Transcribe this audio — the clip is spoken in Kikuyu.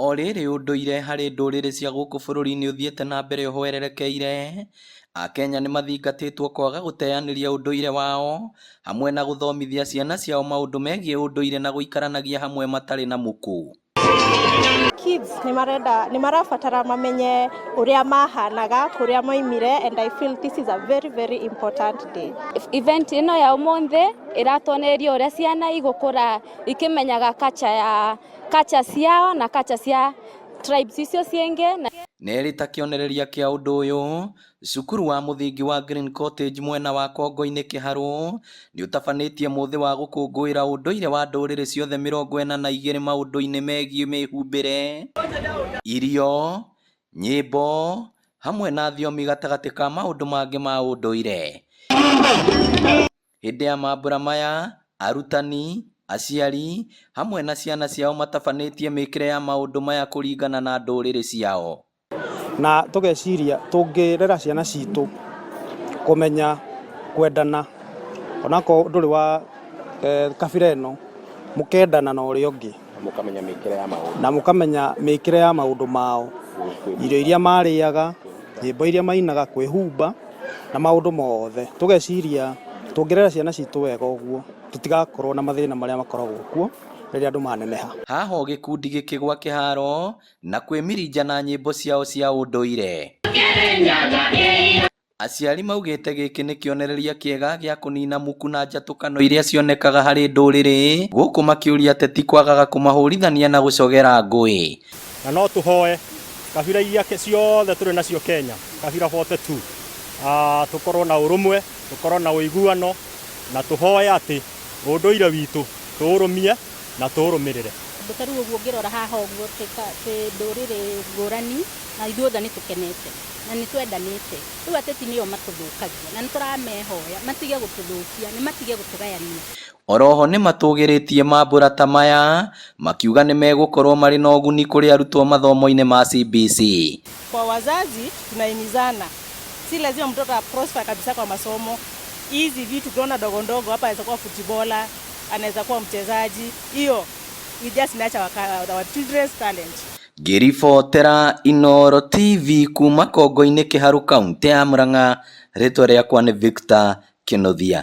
O rĩrĩ ũndũire harĩ ndũrĩrĩ cia gũkũ bũrũri-inĩ ũthiĩte na mbere ũhwererekeire, Akenya nĩmathingatĩtwo kwaga gũteanĩria ũndũire wao hamwe na gũthomithia ciana ciao maũndũ megiĩ ũndũire na gũikaranagia hamwe matarĩ na muku. Kids nĩ marenda, nĩ marabatara mamenye ũrĩa mahanaga, kũrĩa maimire, and I feel this is a very very important day. Event ĩno ya ũmũthĩ ĩratuonereria ũrĩa ciana igũkũra ikĩmenyaga culture ya culture ciao na culture cia tribes icio ciĩngĩ. Na ĩrĩ ta kĩonereria kĩa ũndũ ũyũ, cukuru wa mũthingi wa Green Cottage mwena wa Kongo-inĩ Kĩharũ nĩ ũtabanĩtie mũthĩ wa gũkũngũĩra ũndũire wa ndũrĩrĩ ciothe 42 maũndũ-inĩ megiĩ mĩhumbĩre, irio, nyĩmbo hamwe na thiomi gatagatĩ ka maũndũ mangĩ ma ũndũire. Hĩndĩ ya mambura maya, arutani, aciari hamwe na ciana ciao matabanĩtie mĩkĩre ya maũndũ maya kũringana na ndũrĩrĩ ciao. Na tũgeciria tũngĩrera ciana citũ kũmenya kwendana, onakorwo ndũrĩ wa kabira ĩno, mũkendana na ũrĩa ũngĩ. Mũkamenya mĩkĩre ya maũndũ. Na mũkamenya mĩkĩre ya maũndũ mao, irio iria marĩaga, nyĩmbo iria mainaga, kwĩhumba na maũndũ mothe. Tũgeciria tũngĩrera ciana citũ wega ũguo, tũtigakorwo na mathĩna marĩa makoragwo kuo rĩrĩa andũ maneneha. Haha o gĩkundi gĩkĩgwa kĩharo na kwĩmirinja na nyĩmbo ciao cia ũndũire. Aciari maugĩte gĩkĩ nĩ kĩonereria kĩega gĩa kũnina muku na njatũkano iria cionekaga harĩ ndũrĩrĩ, gũkũ makĩũria ateti kwagaga kũmahũrithania na gũcogera ngũĩ. Na no tũhoe kabira iria ciothe tũrĩ nacio Kenya, kabira 42, tũkorwo na ũrũmwe, tũkorwo na ũiguano, na tũhoe atĩ ũndũire witũ tũũrũmie na tũũrũmĩrĩre. Ũndũ ta rĩu ũguo ũngĩrora haha ũguo, twĩ ndũrĩrĩ ngũrani na ithuothe nĩ tũkenete na nĩ twendanĩte. Rĩu ateti nĩo matũthũkagia na nĩ tũramehoya matige gũtũthũkia, nĩ matige gũtũgayania. Oroho nĩmatũgĩrĩtie mambura ta maya makiuga nĩmegũkorwo marĩ na ũguni kũrĩ arutwo mathomo-inĩ ma CBC. Kwa wazazi tunahimizana, si lazima mtoto aprosper kabisa kwa masomo. Hizi vitu tunaona ndogo ndogo hapa, anaweza kuwa footballer, anaweza kuwa mchezaji, hiyo we just nurture our children's talent. Ngĩribotera Inooro TV kuma Kongo-inĩ Kĩharũ, kaũntĩ ya Murang'a, rĩtwa rĩakwa nĩ Victor Kĩnuthia.